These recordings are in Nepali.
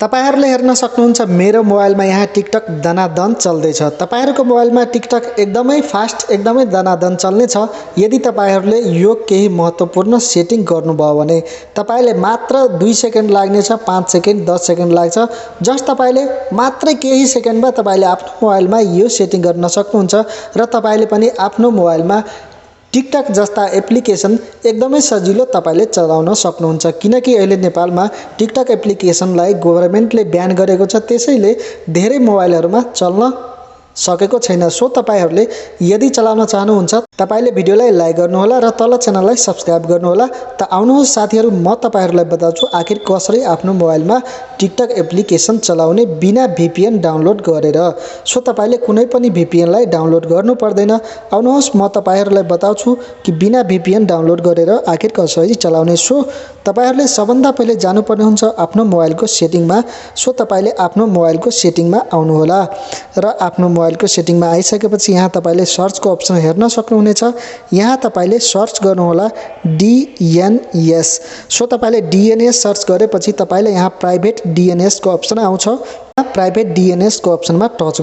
तपाईहरुले हेर्न सक्नुहुन्छ मेरो मोबाइलमा यहाँ टिकटक दनादन चल्दैछ। तपाईहरुको मोबाइलमा टिकटक एकदमै फास्ट एकदमै दनादन चल्ने छ। यदि तपाईहरुले यो केही महत्त्वपूर्ण सेटिङ गर्नुभयो भने तपाईले मात्र 2 सेकेन्ड लाग्नेछ, 5 सेकेन्ड 10 सेकेन्ड लाग्छ। जस्ट तपाईले मात्र केही सेकेन्डमा तपाईले आफ्नो मोबाइलमा यो सेटिङ गर्न सक्नुहुन्छ र तपाईले पनि आफ्नो मोबाइलमा टिकटक जस्ता एप्लिकेसन एकदमै सजिलो तपाईले चलाउन सक्नुहुन्छ। किनकि अहिले नेपालमा टिकटक एप्लिकेसनलाई गभर्नमेन्टले ब्यान गरेको छ, त्यसैले धेरै मोबाइलहरुमा चल्न सकेको छैन। सो तपाईहरुले यदि चलाउन चाहनुहुन्छ तपाईले भिडियोलाई लाइक गर्नुहोला र तल च्यानललाई सब्स्क्राइब गर्नुहोला। त आउनुहोस् साथीहरु, म तपाईहरुलाई बताउँछु आखिर कसरी आफ्नो मोबाइलमा टिकटक एप्लिकेसन चलाउने बिना VPN डाउनलोड गरेर। सो तपाईले कुनै पनि VPN लाई डाउनलोड गर्नु पर्दैन। आउनुहोस् म तपाईहरुलाई बताउँछु कि बिना VPN डाउनलोड गरेर आखिर कसरी चलाउने। सो तपाईहरुले सबभन्दा पहिले जानुपर्ने हुन्छ आफ्नो मोबाइलको सेटिङमा। सो तपाईले आफ्नो मोबाइलको सेटिङमा आउनु होला र आफ्नो मोबाइलको सेटिङमा आइसकेपछि यहाँ तपाईले सर्चको अप्सन हेर्न सक्नुहुनेछ। यहाँ तपाईले सर्च गर्नु होला DNS। सो तपाईले DNS सर्च गरेपछि तपाईले यहाँ प्राइभेट DNS को अप्सन आउँछ। प्राइभेट DNS को अप्सनमा टच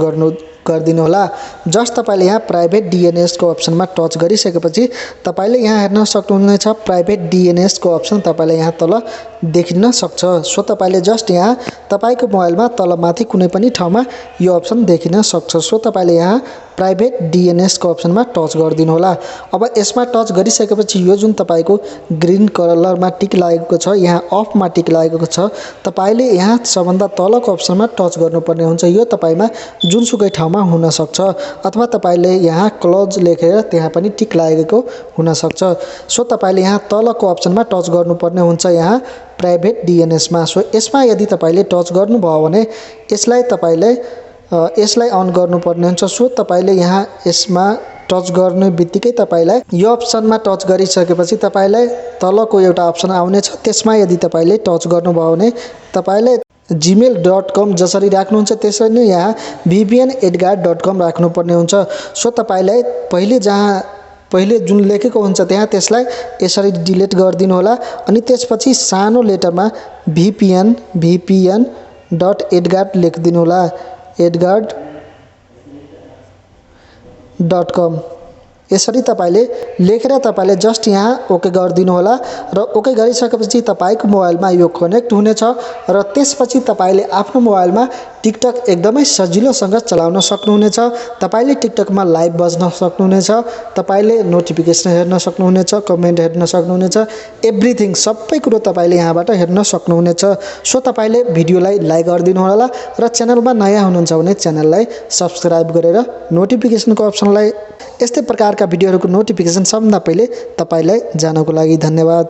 गरिदिनु होला। जस्ट तपाईले यहाँ प्राइभेट DNS को अप्सनमा टच गरिसकेपछि तपाईले यहाँ हेर्न सक्नुहुनेछ प्राइभेट DNS को अप्सन तपाईले यहाँ तल देखिन सक्छ। सो तपाईले जस्ट यहाँ तपाईको मोबाइलमा तल माथि कुनै पनि ठाउँमा यो अप्सन देखिन सक्छ। सो तपाईले यहाँ प्राइभेट DNS को अप्सनमा टच गरिदिनु होला। अब यसमा टच गरिसकेपछि यो जुन तपाईको ग्रीन कलरमा टिक लागेको छ, यहाँ अफमा टिक लागेको छ, तपाईले यहाँ सबभन्दा तलको अप्सनमा टच गर्नुपर्ने हुन्छ। यो तपाईमा जुनसुकै ठाउँमा हुन सक्छ अथवा तपाईले यहाँ क्लोज लेखेर त्यहाँ पनि टिक लागेको हुन सक्छ। सो तपाईले यहाँ तलको अप्सनमा टच गर्नुपर्ने हुन्छ, यहाँ प्राइभेट DNS मा। सो यसमा यदि तपाईले टच गर्नुभयो भने यसलाई अन गर्नुपर्ने हुन्छ। सो तपाईले यहाँ यसमा टच गर्ने बित्तिकै तपाईलाई यो अप्सनमा टच गरिसकेपछि तपाईलाई तलको एउटा अप्सन आउनेछ। त्यसमा यदि तपाईले टच गर्नुभयो भने तपाईले gmail.com जसरी राख्नुहुन्छ त्यसरी नै यहाँ vpn@edgard.com राख्नुपर्ने हुन्छ। सो तपाईलाई पहिले जुन लेखेको हुन्छ त्यहाँ त्यसलाई यसरी डिलिट गरिदिनु होला अनि त्यसपछि सानो लेटरमा vpn.edgard लेखिदिनु होला, edgard.com। यसरी तपाईले लेखेर तपाईले जस्ट यहाँ ओके गरिदिनु होला र ओके गरिसकेपछि तपाईको मोबाइलमा यो कनेक्ट हुनेछ र त्यसपछि तपाईले आफ्नो मोबाइलमा टिकटक एकदमै सजिलोसँग चलाउन सक्नुहुनेछ। तपाईले टिकटकमा लाइभ बज्न सक्नुहुनेछ, तपाईले नोटिफिकेसन हेर्न सक्नुहुनेछ, कमेन्ट हेर्न सक्नुहुनेछ, एभ्रीथिङ सबै कुरो तपाईले यहाँबाट हेर्न सक्नुहुनेछ। सो तपाईले भिडियोलाई लाइक गरिदिनु होला र च्यानलमा नयाँ हुनुहुन्छ भने च्यानललाई सब्स्क्राइब गरेर नोटिफिकेसनको अप्सनलाई यस्तै प्रकारका भिडियोहरुको नोटिफिकेसन सबभन्दा पहिले तपाईलाई जानको लागि धन्यवाद।